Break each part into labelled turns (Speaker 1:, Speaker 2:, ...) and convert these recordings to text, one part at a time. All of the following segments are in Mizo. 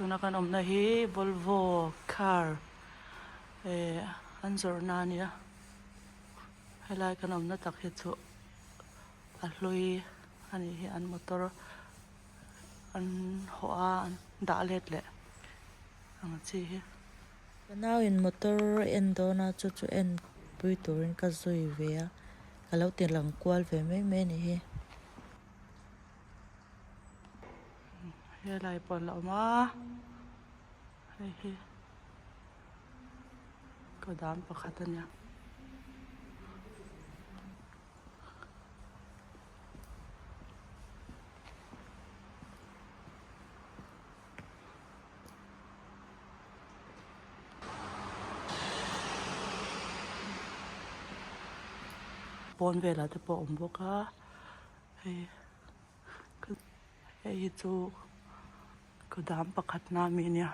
Speaker 1: Tuna kan awmna hi Volvo car eh an zawrhna a nia helai kan awmna tak hi chu a hlui a nih hi an motor an hawh a an dah let leh ang chi hi.
Speaker 2: Ka nauin motor a en dawn a chu chu en pui turin ka zui ve a ka lo ti lang kual ve mai mai a ni hi.
Speaker 1: Helai pawh an la awm a hei hi kawdam pakhat a nia. Pawn velah te pawh a awm bawk a hei hei hi chu kawdam pakhat na ami a nia.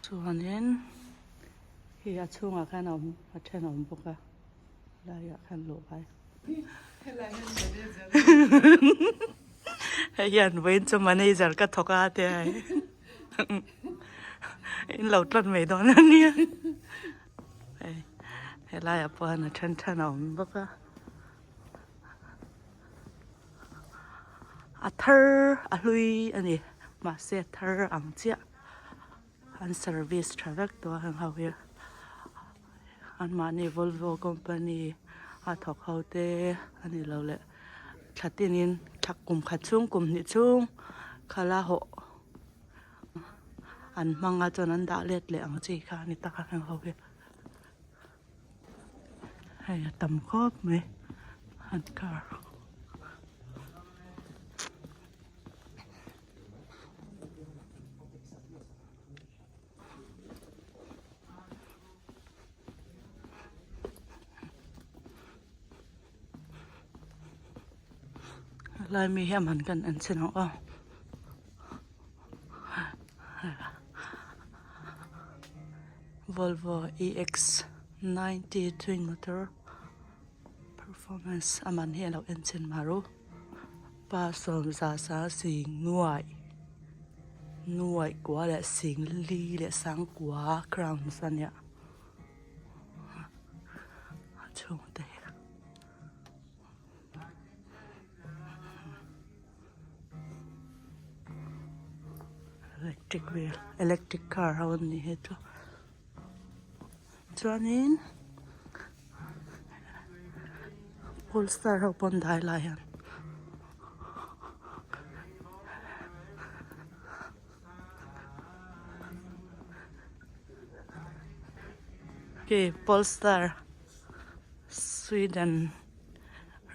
Speaker 1: Chuanin khi a chhungah khan a awm a then a awm bawk a laiah khan luh vai hei hian vawiin chu manager ka thawk a tia hei in lo tlawn mai dawn a nia hei helaiah pawh hian a then then a awm bawk a. A thar a hlui a ni mahse a thar ang chiah an service tha vek tawh a heng ho hi anmahni Volvo company a thawk ho te a ni lo leh thla tinin thla kum khat chhung kum hnih chhung khala hawh an hmang a chuan an dah let leh ang chi kha a ni tak a heng ho hi. Hei a tam khawp mai an car. Lai mi hi a man kan en chhin ang aw. Volvo EX 90 twin motor performance a man hi a lo en chhin mar u. Pa sawmza sa sing nuaih nuaih kua leh sing li leh sang kua crowns a nia a chhungte hi. Electric wheel electric car ho an nih hi chu chuanin polestar ho pawh an dai lai hian khi polestar Sweden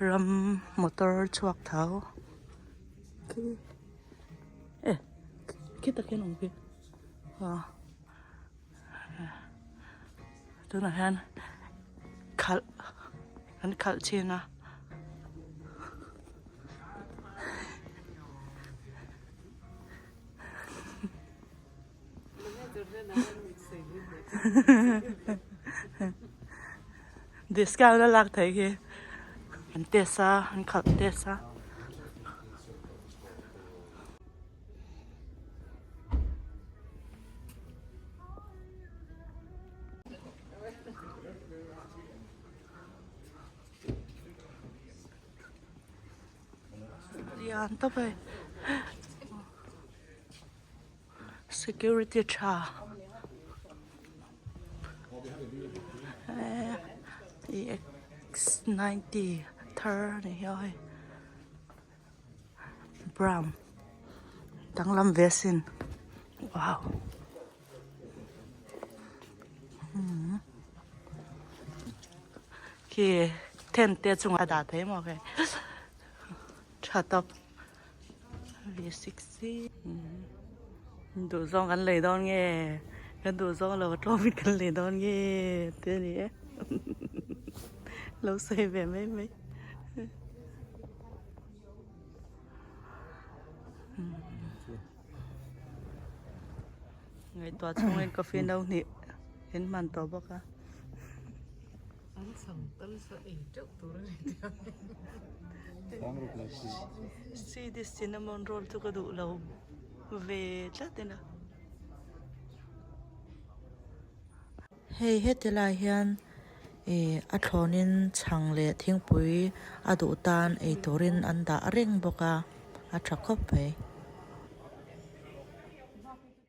Speaker 1: ram motor chhuak tho khi e khi tak hian awm khi aw tunah hian khalh an khalh thin a. Discount a lak theih hi an test a an khalh test a. Lian tawp hei. Security tha EX 90 thar a ni hiau hei brown danglam ve asin wow khi tent te chungah a dah thei maw hei tha tawp. Duh zawng kan lei dawn nge kan duh zawng lo tlawmin kan lei dawn nge te a ni e lo sawi ve mai mai. Ngaihtuah chhungin coffee no hnih in hman tawh bawk a. See this cinnamon roll chu ka duh lo ve tlat in a.
Speaker 2: Hei heti lai hian ih a thlawnin chhang leh thingpui a duh tan ei turin an dah reng bawk a, a tha khawp mai.